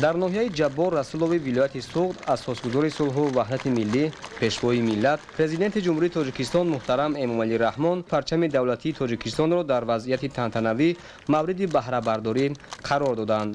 Дар ноҳияи Ҷаббор Расулови вилояти Суғд асосгузори сулҳу ваҳдати миллӣ, пешвои миллат, Президенти Ҷумҳурии Тоҷикистон муҳтарам Эмомалӣ Раҳмон парчами давлатии Тоҷикистонро дар вазъияти тантанавӣ мавриди баҳрабардорӣ қарор доданд.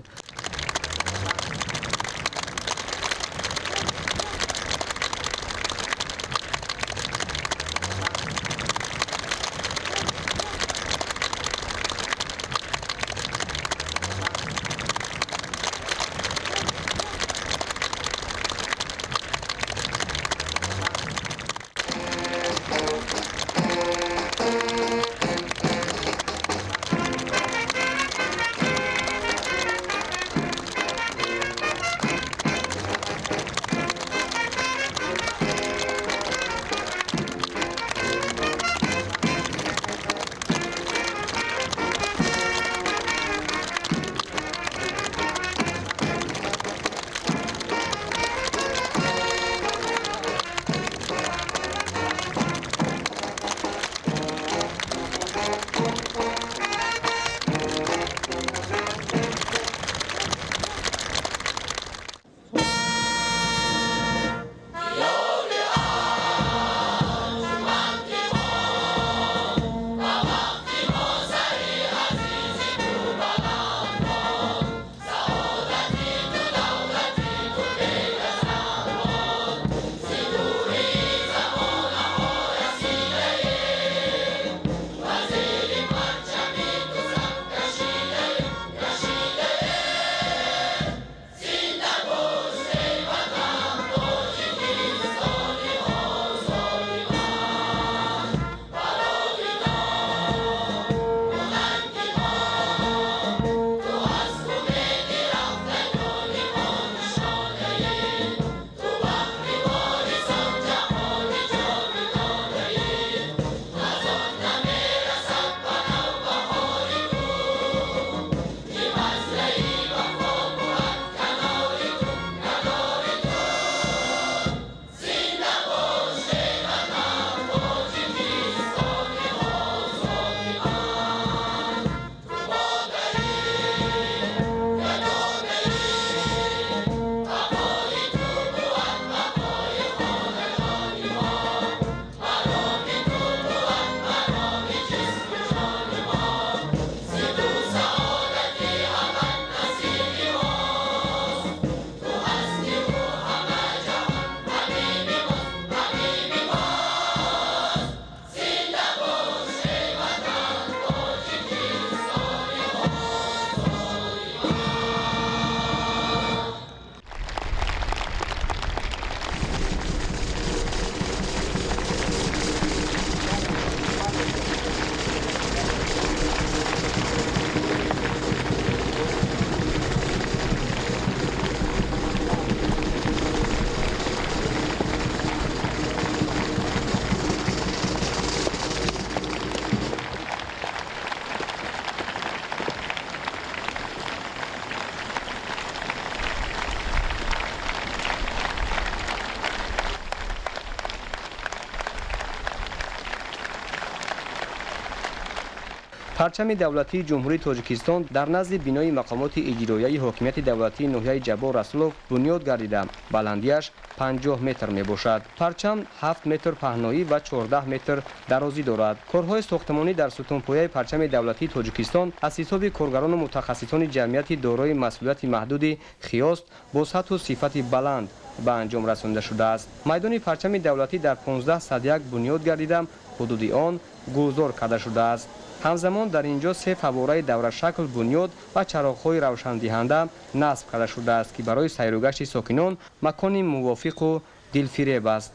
Парчами давлатии Ҷумҳурии Тоҷикистон дар назди бинои мақомоти иҷроияи ҳокимияти давлатии ноҳияи Ҷаббор Расулов бунёд гардида, баландиаш 50 метр мебошад. Парчам 7 метр паҳноӣ ва 14 метр дарозӣ дорад. Корҳои сохтмонӣ дар сутунпояи парчами давлатии Тоҷикистон аз ҳисоби коргарону мутахассисони ҷамъияти дорои масъулияти маҳдуди Хиёст бо сатҳу сифати баланд ба анҷом расонда шудааст. Майдони парчами давлатӣ дар 1501 бунёд гардида, ҳудуди он гулзор карда шудааст. Ҳамзамон дар ин ҷо се фаввораи даврашакл бунёд ва чароғҳои равшандиҳанда насб карда шудааст, ки барои сайругашти сокинон макони мувофиқу дилфиреб аст.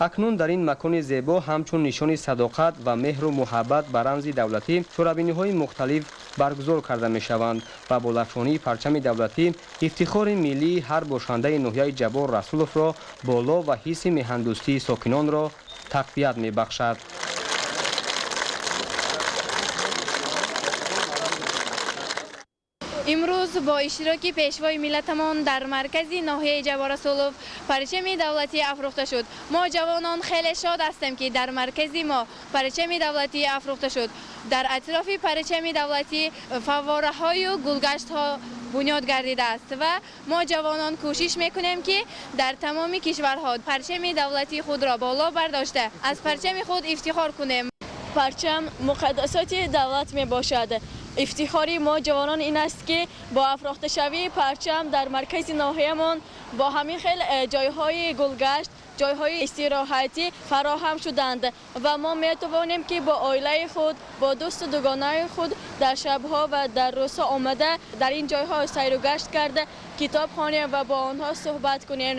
Акнун дар ин макони зебо ҳамчун нишони садоқат ва меҳру муҳаббат ба рамзи давлатӣ чорабиниҳои мухталиф баргузор карда мешаванд ва бо лафшонии парчами давлатӣ ифтихори миллии ҳар бошандаи ноҳияи Ҷаббор Расуловро боло ва ҳисси меҳандӯстии сокинонро тақвият мебахшад. Имрӯз бо иштироки пешвои миллатамон дар маркази ноҳияи Ҷаббор Расулов парчами давлатӣ афрӯхта шуд. Мо ҷавонон хеле шод ҳастем, ки дар маркази мо парчами давлатӣ афрӯхта шуд. Дар атрофи парчами давлатӣ фаввораҳою гулгаштҳо бунёд гардидааст ва мо ҷавонон кӯшиш мекунем, ки дар тамоми кишварҳо парчами давлатии худро боло бардошта, аз парчами худ ифтихор кунем. Парчам муқаддасоти давлат мебошад. Ифтихори мо ҷавонон ин аст, ки бо афрохташавии парчам дар маркази ноҳиямон бо ҳамин хел ҷойҳои гулгашт, ҷойҳои истироҳатӣ фароҳам шуданд ва мо метавонем, ки бо оилаи худ, бо дӯсту дугонаи худ дар шабҳо ва дар рӯзҳо омада, дар ин ҷойҳо сайру гашт карда, китоб хонем ва бо онҳо суҳбат кунем.